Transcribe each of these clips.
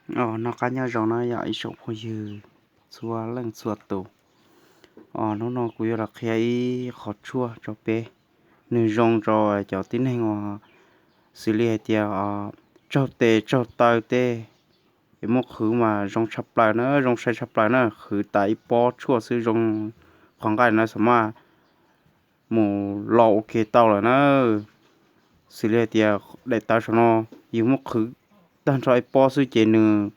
Noj qab nyob zoo na yom ib tsoom phooj ywg txhua leej txhua tus. Hnub no kuv yuav los qhia ib qho tshuaj rau peb, nws zoo rau cov tib neeg uas xws li hais tias tsaug tes tsaug taw tej, es muab qhwv mas zoo tshaj plaws na, zoo sai tshaj plaws na, qhwv tas ib pob tshuaj xwb zoo, qhov nqaij na xam maj mus lo ua ke tau lawm na. Xws li hais tias daim tawv saum no yus muab qhwv tag nrho ib pob xwb ces nws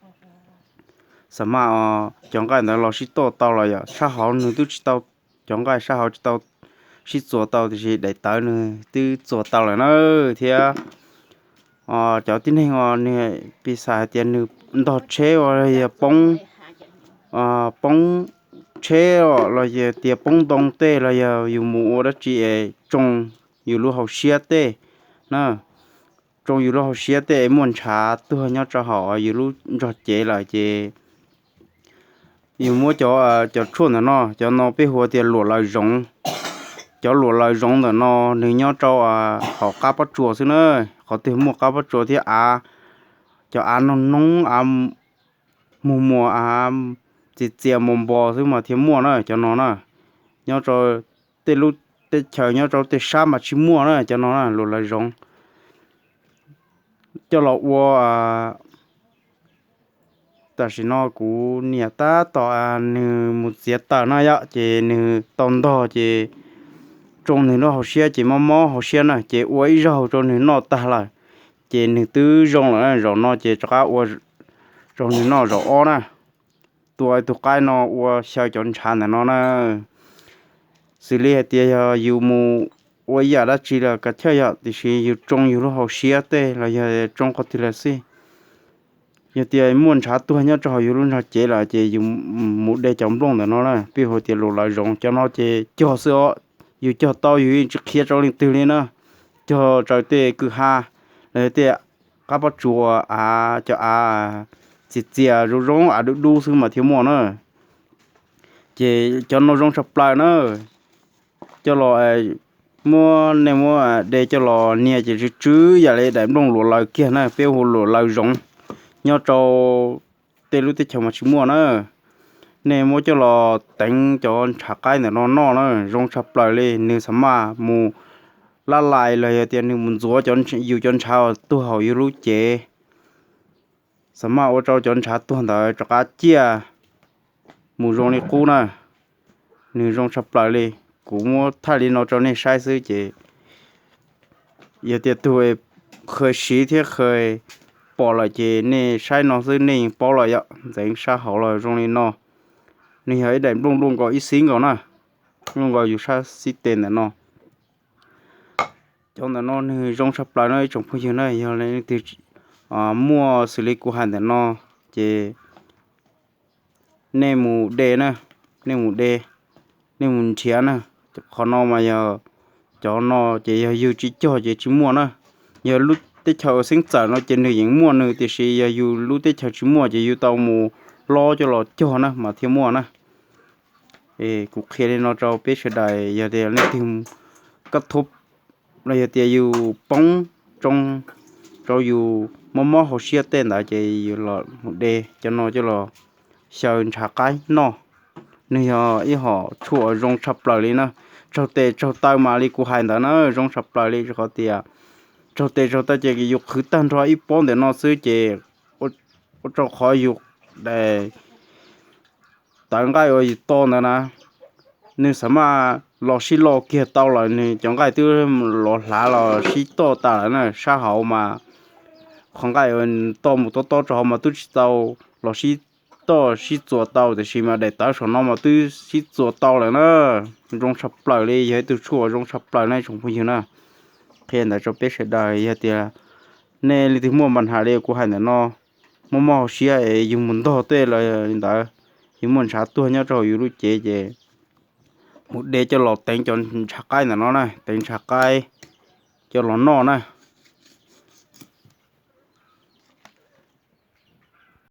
xam maj cov nqaij ntawd los sib toj tau los yom, sab hauv nws twb tsis tau, cov nqaij sab hauv tsis tau sib txuas tau tiam sis daim tawv nws twb txuas tau lawm na. Thiab cov tib neeg uas nws piv xam hais tias nws ntog tsheb uas yog poob, poob tsheb los yog tias poob ntoo tej los yog yus mus ua dab tsi es tsoo yus lub hauv siab tej na, tsoo yus lub hauv siab tej es muaj ntshav tuag nyob rau hauv yus lub ntsog cev lawm ces yus muab cov, cov tshuaj ntawm no, cov no peb hu tias luam laws zoov. Cov luam laws zoov ntawm no nws nyob rau hauv qab pob tsuas xwb na. Qhov twg muaj qab pob tsuas thiab av, cov av noog noob, av muag muas, av txias txias mos npos xwb mas thiaj muaj na cov no na. Nyob rau tej lub teb chaws nyob rau tej sab mas tsis muaj na cov no na, luam laws zoov. Coj los ua tam sim no kuv niam tab tom nws mus txiav taws na yom, ces nws tau ntog ces tsoo nws lub hauv siab ces mob mob hauv siab na, ces ua ib zaug rau nws noj tag lawm, ces nws twb zoo lawm. Zaum no ces rov qab ua rau nws noj zaum ob na. Tua tus qaib no ua xyaw cov ntshav ntawm no na. Xws li hais tias yog yus mus ua ib yam dab tsi los kav chawj yom, tiam sis yus tsoo yus lub hauv siab tej los yog tsoo qhov twg los xij, yog tias muaj ntshav tuag nyob rau hauv yus lub ntsog cev lawm ces yus mus de cov nplooj ntawm no na, peb hu tias luam laws zoov. Cov no ces cog xwb os, yus cog tau yus yeej tsis qhia rau leej twg li na. Cog raws tej kwj ha los yog tej qab pob tsuas, av, cov av txias txias zoo zoo, av dub dub xwb mas thiaj muaj na. Ces cov no zoo tshaj plaws na. Coj los muab, nej muab de coj los nias ces tsw tsw yam li daim nplooj luam laws kiag na, peb hu luam laws zoov. Nyob rau tej lub teb chaws mas tsis muaj na. Nej muab coj los teev cov ntshav qaib ntawm no noj na, zoo tshaj plaws li. Nws xam maj mus lab lais los yog tias nws mus ntxuav yus cov ntshav uas tuag hauv yus lub cev, xam maj ua rau cov ntshav tuag ntawd rov qab ciaj mus zoo li qub na. Nws zoo tshaj plaws li. Kuv muab thaij li no rau nej saib xwb ces yog tias tus khaws siv thiab khaws pom lawm ces nej saib no xwb nej yeej paub lawm yom. Ntxeev sab hauv los zoo li no. Nws yog ib daim nplooj luaj nkaus ib xib nkaus na, luaj nkaus yus sab xib tes ntawm no. Cov ntawm no nws zoo tshaj plaws no ib tsoom phooj ywg na, yog leej twg muaj xws li kuv hais ntawm no ces nej mus de na, nej mus de, nej mus nrhiav na. Qhov no mas yog, cov no ces yog yus tsis cog ces tsis muaj na. Yog lub teb chaws uas xeeb txawm no ces nws yeej muaj nws, tiam sis yog yus lub teb chaws tsis muaj ces yus tau mus lob coj los cog na mas thiaj muaj na. Kuv qhia li no rau peb sawv daws, yog tias leej twg kab thub los yog tias yus poob tsoo rau yus mob mob hauv siab tej ntawd ces yus los mus de cov no coj los xyaw ntshav qaib noj. Nws yog ib hom tshuaj zoo tshaj plaws li na. Tsaug tes tsaug taw mas li kuv hais ntawd na zoo tshaj plaws li, rau qhov tias tsaug tes tsaug taw ces yus qhwv tag nrho ib pob ntawm no xwb ces ua rau qhov yus daim tawv nqaij uas yus to ntawd na, nws xam maj los sib lo kiag tau lawm, nws cov nqaij twb los hlav los sib toj tas lawm na. Sab hauv mas qhov nqaij uas to mus tob tob rau hauv mas twb tsis tau los sib toj sib txuas tau, tiam sis mas daim tawv saum no mas twb sib txuas tau lawm na. Zoo tshaj plaws li, yog ib tug tshuaj zoo tshaj plaws na ib tsoom phooj ywg na. Qhia ntawd rau peb sawv daws, yog tias nej leej twg muaj npa nham li kuv hais ntawm no, mob mob hauv siab es yus mus ntog tej los li ntawd, yus muaj ntshav tuag nyob rau hauv yus lub cev ces mus de coj los teev cov ntshav qaib ntawm no na, teev ntshav qaib coj los noj na.